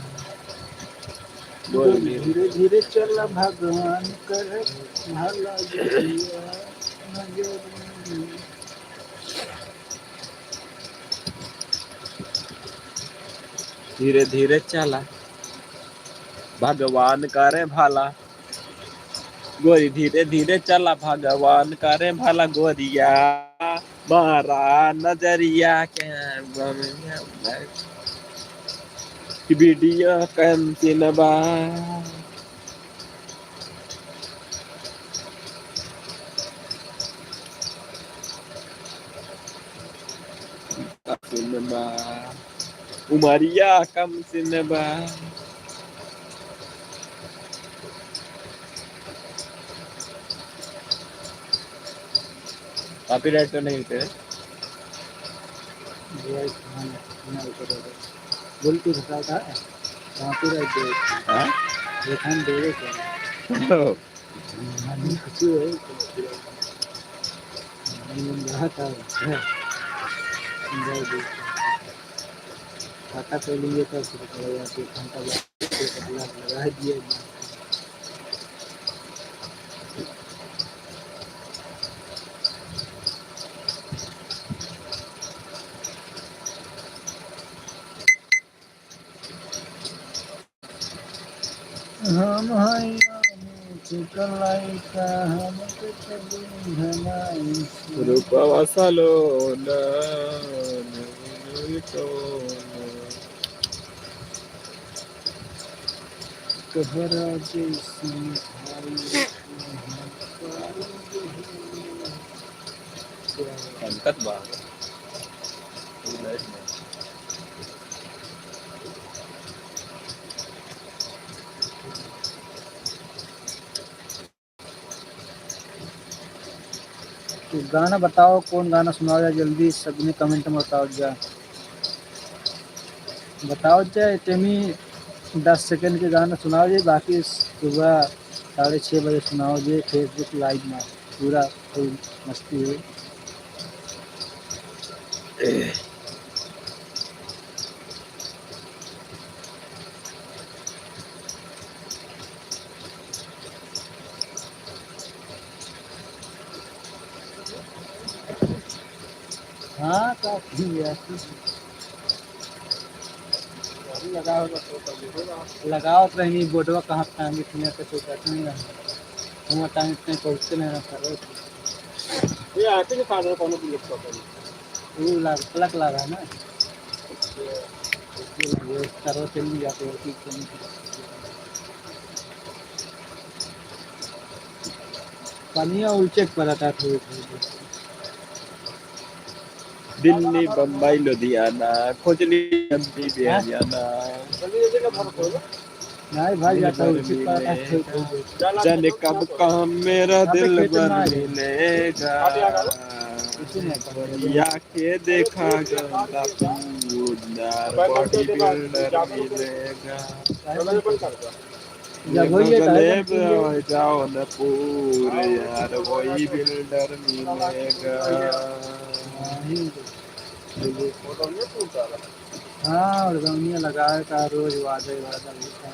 गोरी। धीरे धीरे चला, भगवान करे भला दुनिया नजर में। धीरे धीरे चला, भगवान करे भला। गोरी धीरे धीरे चला, भगवान करे भला। गोरिया मारा नजरिया के वीडियो कम सिनेमा। सिनेमा। उमरिया कम सिनेमा। कॉपीराइट तो नहीं होते? ये ना, ना ऊपर होगा। बोल तू घटा था, कॉपीराइट दे। हाँ? ये खान दे दे क्या? हाँ, कुछ है। हम लोग रहा था, है। खाता खोलेंगे तब शुरू करेगा, एक घंटा बाद लगा दिए। हम हई अमूच क लइका, हमके त बूझ नाई। रूपवा सलोना, नैन टोना। तोहरा जैसन भाई, संकट बा। तो गाना बताओ, कौन गाना सुनाओ जाए, जल्दी सबने comment में बताओ जा। बताओ जा, इतनी दस सेकंड के गाना सुनाओ जाए, बाकी सुबह साढ़े छः बजे सुनाओ जाए Facebook live में, पूरा full मस्ती हो। हाँ, काफी है। लगावत रहनी बोर्डवा कहाँ टांगे थी, यहाँ पे कोई बैठा नहीं रहा। हम टांगे इतने पहुँचते नहीं रहा, सर। ये आते के साथ कौन भी लिख सकते हैं। वो लाग-, प्लग लगा है ना। ये, ये लगे, करो चल नहीं जाते, वो चीज़ चल नहीं जाती। पनिया उलचे के पड़ता है थोड़ी थोड़ी देर। दिल्ली, बम्बई, लुधियाना, खोजली, एमपी, हाँ? हरियाणा। नहीं भाई, जाता है, उलचे के पड़ता है थोड़ी थोड़ी देर। जाने कब काम मेरा अबे दिल खेत में भर आ गए। मिलेगा। कुछ नहीं आता। या के देखा गंदा पूत नार बॉडी बिल्डर मिलेगा। जब वही ये बगले कहेगा कि में ये हो जाओ न पूरे यार, वही बिल्डर मिलेगा। हाँ, ही। हाँ, और गौनिया लगाए का रोज वादे वादा होता है।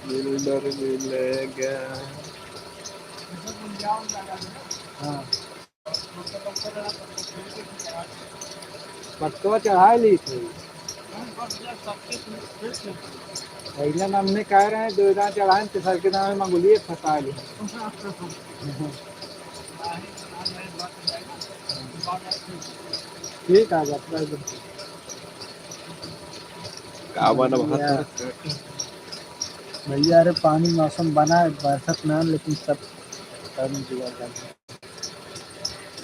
बिल्डर मिलेगा। हाँ। पत्तवा चढ़ाए ली थी। पहले हमने कह रहे हैं, दो दाना चढ़ाए, तो सर के दाना में मंगोलिए फंसा ली। ठीक है, बस, बस। का बना भैया। भैया, अरे पानी मौसम बना है, बरसत ना, लेकिन सब कर्म जुआ कर।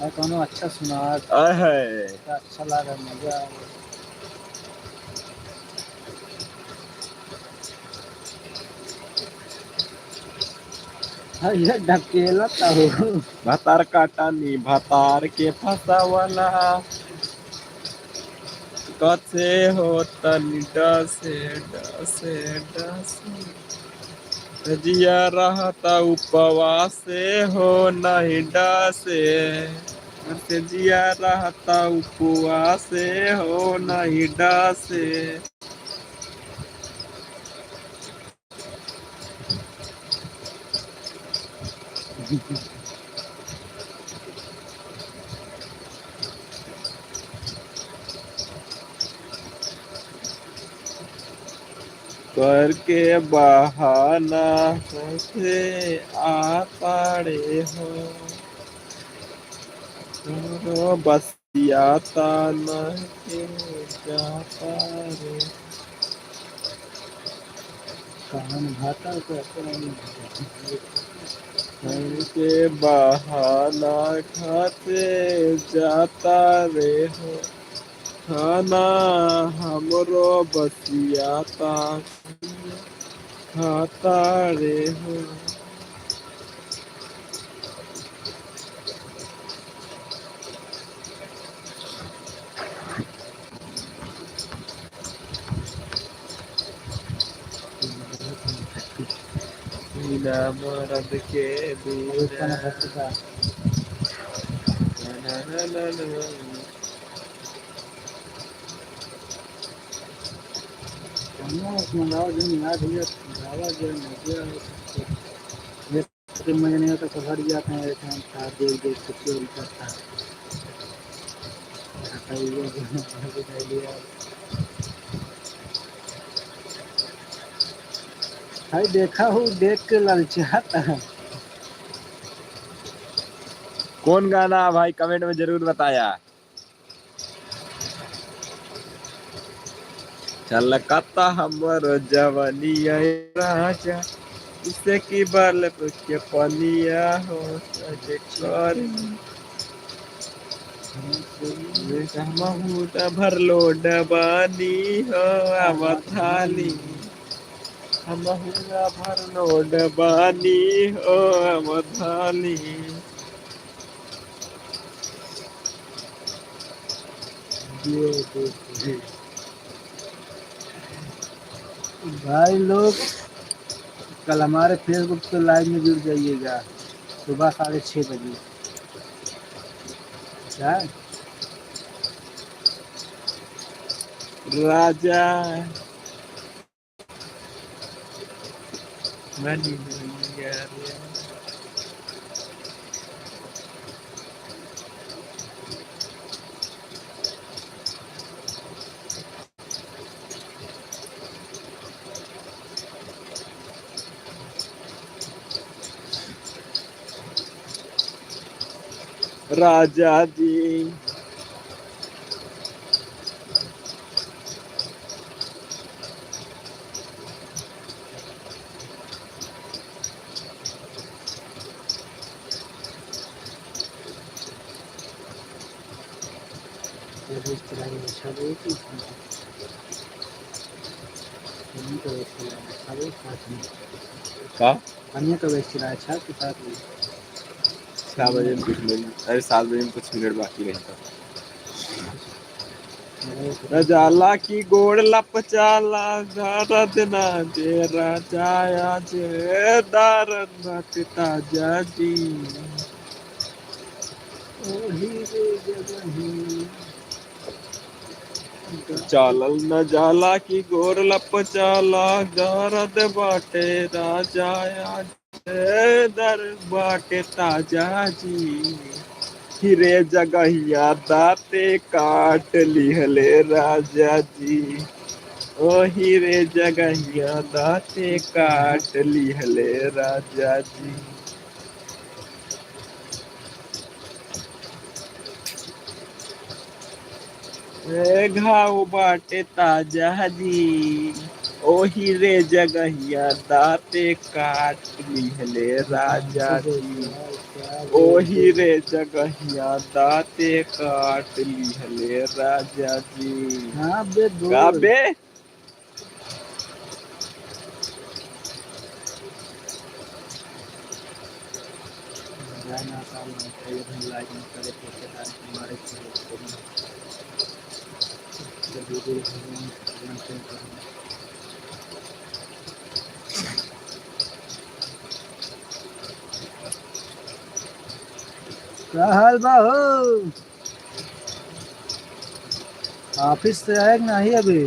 और कोनो अच्छा सुनार। आय हाय। अच्छा लागे, मजा आवे। हाँ, ये ढकेला तो हो। भतार काटानी, भतार के फंसावला। कसे हो तनी डसे, डसे, डसे। जिया रहता उपवासे हो नहीं डसे। से जिया रहता उपवासे हो नहीं डसे। करके बहाना से आ पड़े हो। तोरो बसियाता नहीं जाता रे। कान भाता को करके बहाना खाते जाता रे हो। खाना हमरो बसियाता खाता रे हो। बिना मरद के बिना। ना, ना, ना, ना, ना। गाना मंगाओ, जो नया भैया, गावा जो नया। ये तो मजा नहीं आता, सब हट जाते हैं, ऐसे हम खा, देख, देख, कुछ और करता है। भाई देखा हूँ, देख के ललचाता है। कौन गाना है भाई, comment में जरूर बताया। छलकता हमर जवनिया राजा, जैसे कि बल्ब के पनिया हो, सजे करी। हमहू त भर लोड बानी हो, आवत हाली। हमहू त भर लोड बानी हो, आवत हाली। भाई लोग, कल हमारे Facebook पे live में जुड़ जाइएगा सुबह साढ़े छः बजे। क्या? राजा। राजा जी। का? पानी का वेस्ट रहा है, छा के साथ में। छह बजे में कुछ मिनट, अरे, सात बजे में कुछ मिनट बाकी रहता। न जाला की गोड़ लपचाला, दर्द ना दे राजा आज, दर्द बाटे ताजा जी। ओही रे जगही। चालल न जाला की गोड़ लपचाला, दर्द बाटे राजा आज। ए दर बाटे ताजा जी, हिरे जगहिया दाते काट लिहले राजा जी, ओ हिरे जगहिया दाते काट लिहले राजा जी। ए घाव बाटे ताजा जी, ओही रे जगहिया दाते काट लिहले राजा जी, ओही रे जगहिया दाते काट लिहले राजा जी। हाँ बे, दो का बे? का हाल बा हो? ऑफिस से आए कि नहीं अभी?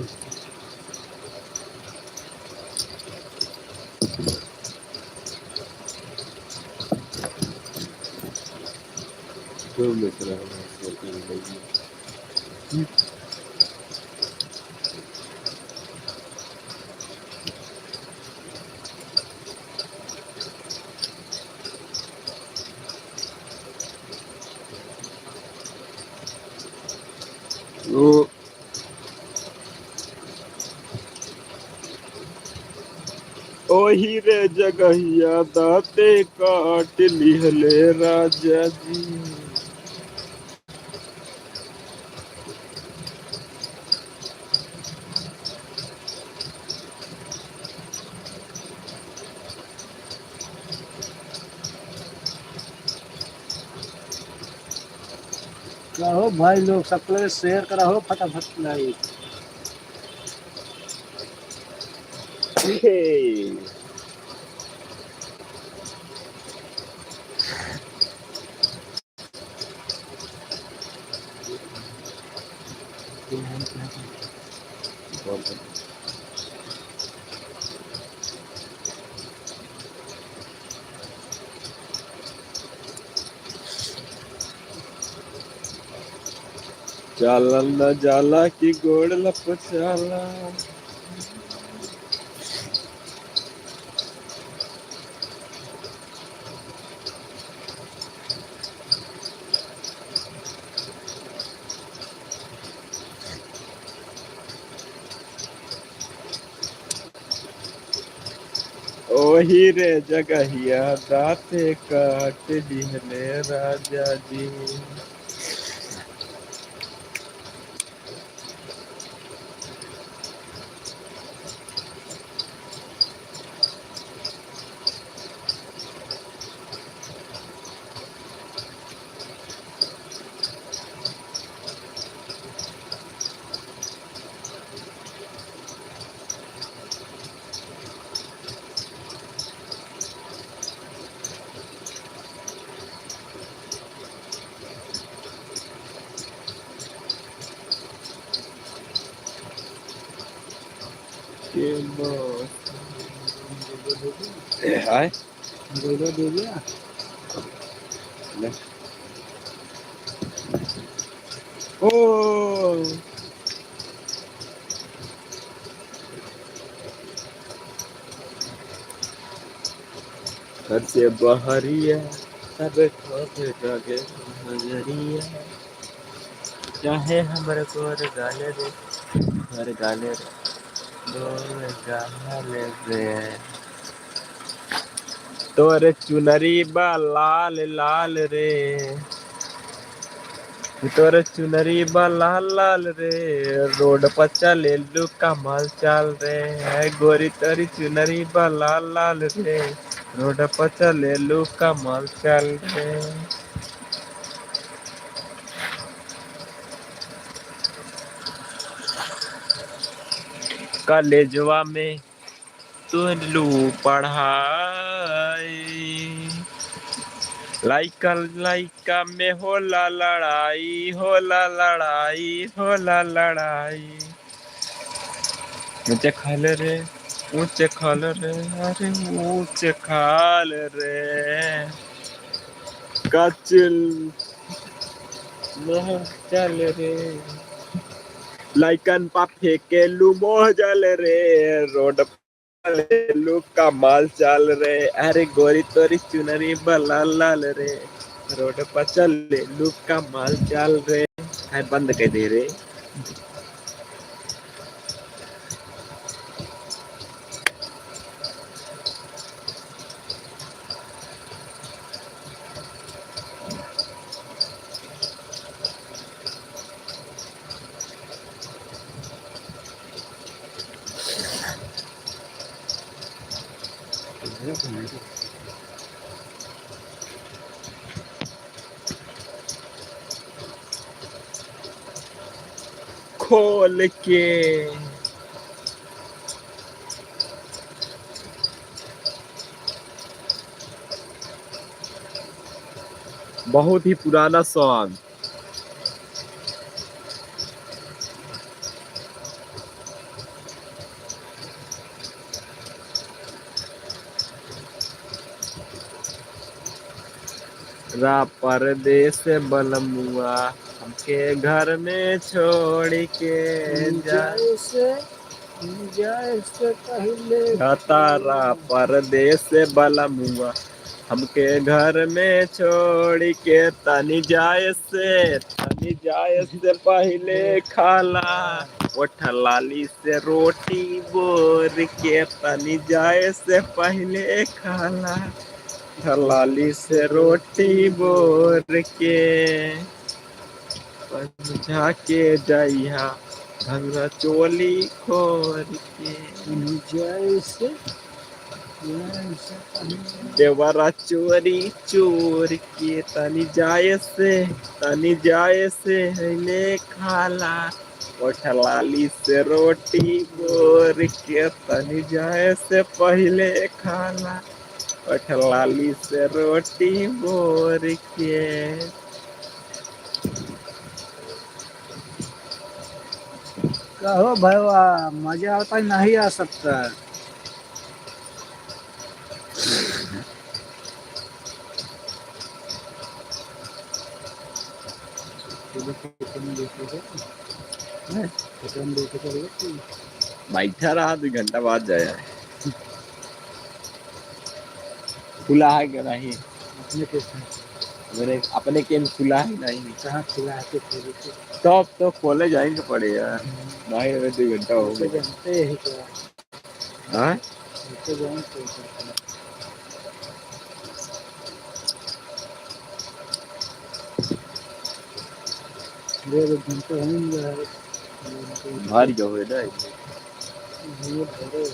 ओ, ओही रे जगहिया दाते काट लिहले राजा जी। कहो भाई लोग, सब लोग share कराओ फटाफट like। चालल न जाला कि गोड़ लपचाला। ओही रे जगहिया दाते काट दिहले राजा जी। के बा-, आय? गोइलो दे दिया। ले। ओ। घर से बहरिया, सब ठोक ठोक नजरिया। चाहे हमरे गोर गाले रे, गोर गाले रे, गोर गाले रे। तोर चुनरी बा लाल लाल रे, तोर चुनरी बा लाल लाल रे, रोड पर चलेलू कमाल चाल रे। है गोरी तोरी चुनरी बा लाल लाल रे, रोड पर चलेलू कमाल चाल रे। कॉलेजवा में तुहलू पढ़ाई, लइका लइका में होला लड़ाई, होला लड़ाई, होला लड़ाई। ऊंचे खाल रे, ऊंचे खाल रे, अरे ऊंचे खाल रे। कचिल मोह चल रे, लइकन पा फेंकेलू मोह जल रे, रोड पर चलेलू कमाल चाल रे। अरे गोरी तोरी चुनरी बा लाल लाल रे, रोड पर चलेलू कमाल चाल रे। हाय बंद कर दे रे। खोल के। बहुत ही पुराना सॉन्ग। रा परदेस बलमुआ, हमके घर में छोड़ के जा। जाए से, जाए से पहिले खतारा परदेस बलमुआ, हमके घर में छोड़ के तनी जाए से, तनी जाए से पहिले खाला, ओठ लाली से रोटी बोर के, तनी जाए से पहिले खाला, ओठ लाली से रोटी बोर के। समझा के जइहा भंगरा चोली खोर के। तनी जाए से, जाए से पहिले देवरा चोरी चोर के, तनी जाए से, तनी जाए से हइले खाला, ओठ लाली से रोटी बोर के, तनी जाए से पहिले खाला, ओठ लाली से रोटी बोर के। कहो भैया, मजा आता है, नहीं आ सकता है। बैठा रहा, दो घंटा बाद जाया। खुला है कि नहीं? अपने के मेरे अपने के खुला है कि नहीं? कहाँ खुला है? के खोले के? तब तो खोले जाएंगे पड़े यार। हम्म। नहीं, अबे दो घंटा हो तो गया। जानते ही क्या? हाँ? तो जानते ही क्या? डेढ़ घंटा हो गया है। भारी का होए ना। ये भरे।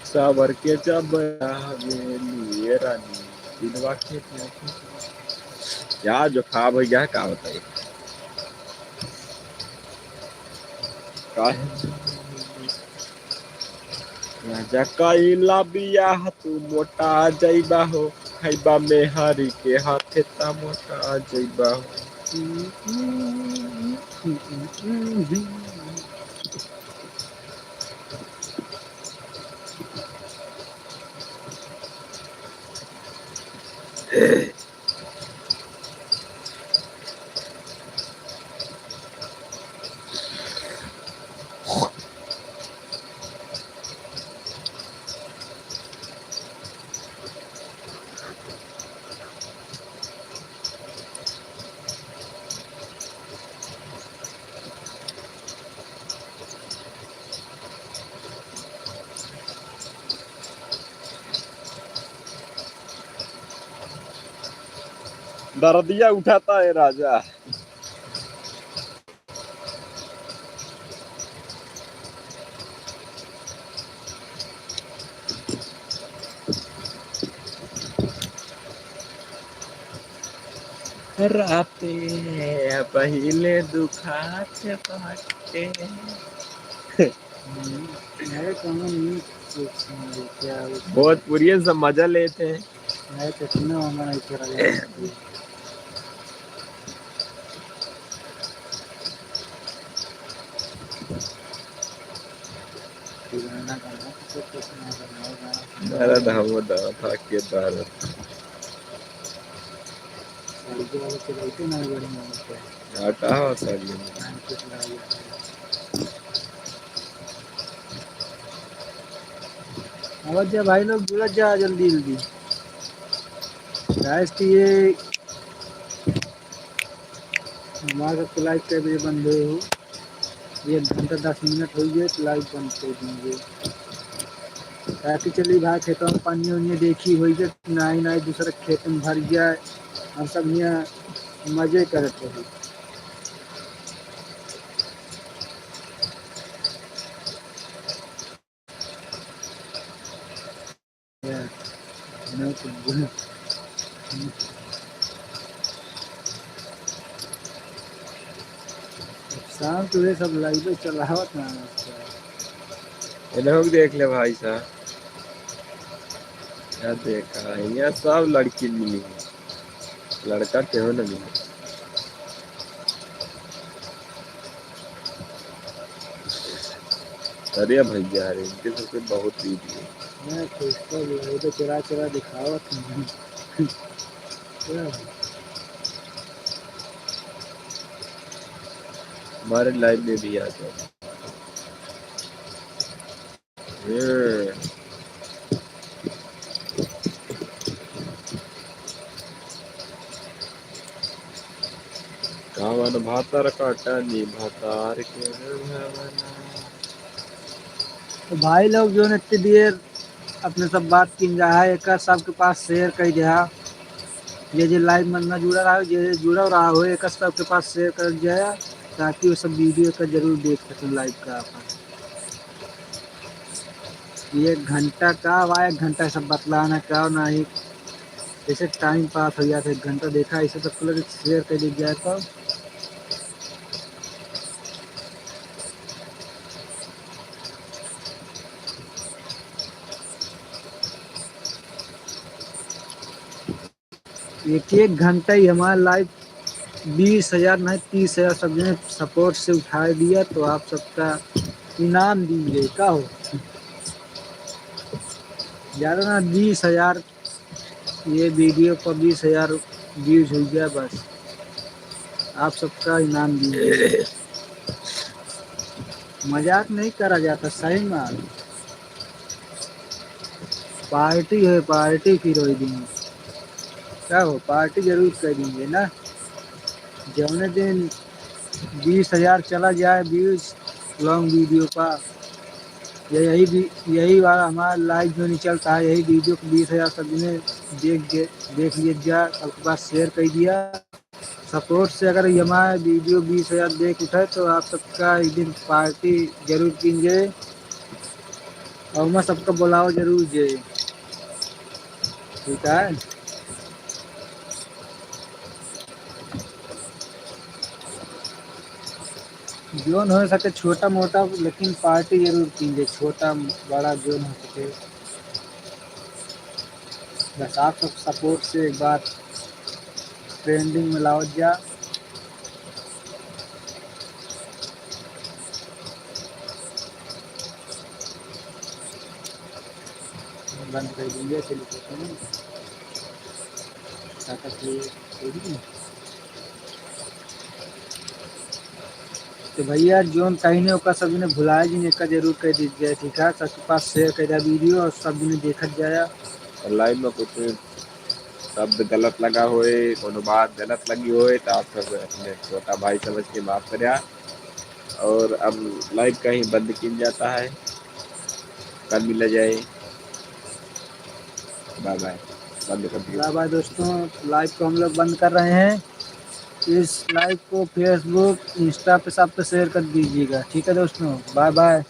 सावर के जब आवेली ए रानी, दिलवा के क्या जो खा भैया, का बताई? काहे? राजा कइला बियाह तू मोटा जइबा हो, खइबा मेहरी के हाथे ता मोटा जइबा हो। दर्दिया उठाता है राजा। राते पहिले दुखात बाटे। अरे कौनो नीक चीज सुन ले, क्या हो? भोजपुरिये से मजा लेते हैं। अरे तो सुनो, हमारा इधर आ जाओ। पुराना गाना तो कुछ ना बनाओ, गाना सुनाओ। दर्द हमो दर्द था के दर्द। साड़ी वाले चलाइते ना बढ़िया होते हैं। हाँ, का हो साड़ी में? हाँ, कुछ ना होता है। आवत जा भाई लोग, जुड़त जा जल्दी जल्दी। Guys, तो ये हमारे सबके live कै बजे बंद हुए हो? एक घंटा दस मिनट हो गए तो live बंद कर देंगे। ताकि चली भाई खेतों में पानी उनी देखी हो गया, नाई नाई दूसरा खेत में भर गया, हम सब यहाँ मजे करते हैं। शाम के वे सब live चलावत ना। ये लोग देख ले भाई साहब, क्या देखा है, यहाँ सब लड़की मिली है। लड़का केहू न मिले। अरे भैया रे, इनके सबके बहुत रीत है। मैं तो इसको भी, ये तो चुरा चुरा दिखावत हूँ। क्या है? हमारे live में भी आ जाओ। हम्म। कावन भातार काटनी भातार के भावना। तो भाई लोग, जो इतनी देर अपने सब बात किन रहा है, एकर सबके पास share कर दिया। ये जो live में ना जुड़ा रहा हो, ये जुड़ा रहा हो, एकर सबके पास share कर दिया, ताकि वो सब video का जरूर देख सकें live का अपन। एक घंटा का बा, एक घंटा सब बतलाना का नाही, जैसे time pass हो जाता है, एक घंटा देखा, इसे सबको लगे share कर दिया जाए तो। एक एक घंटा ही हमारा live बीस हजार नहीं, तीस हजार सब जने support से उठा दिया, तो आप सबका इनाम दीजिए। का हो, ज़्यादा ना, बीस हजार, ये video पर बीस हजार views हो गया, बस आप सबका इनाम दीजिए। मजाक नहीं करा जाता, सही में। Party है, party फिर वही दिन। का हो, party जरूर करेंगे ना। जौने दिन बीस हजार चला जाए views long video का, ये यही भी, यही वाला हमारा live जो नहीं चलता है, यही video को बीस हजार सब जने देख, देख, देख लिया जा, सबके पास share कर दिया। Support से अगर ये हमारा video बीस हजार देख उठे तो आप सबका एक दिन party जरूर कीजिए और मैं सबका बुलाओ जरूर जे। ठीक है, जोन हो सके छोटा मोटा, लेकिन party जरूर कीजिए, छोटा बड़ा जोन हो सके। बस आप सब support से एक बार trending में लावत जा। बंद कर देंगे, चलिए देखते हैं। काका के तो भैया, जोन कहीं ने ओका सब ने भुलाए जिन, एका जरूर कह दीजिए, ठीक है? सबके पास share कर दिया video और सब ने देखत जाया। और live में कुछ शब्द गलत लगा होए, कोनो बात गलत लगी होए, तो आप सब अपने छोटा भाई समझ के माफ करिया। और अब live कहीं बंद किया जाता है, कल मिला जाए, bye bye। बाय बाय दोस्तों, लाइव को हम लोग बंद कर रहे हैं। इस लाइव को Facebook, Insta पे सब पे शेयर कर दीजिएगा, ठीक है दोस्तों, बाय बाय।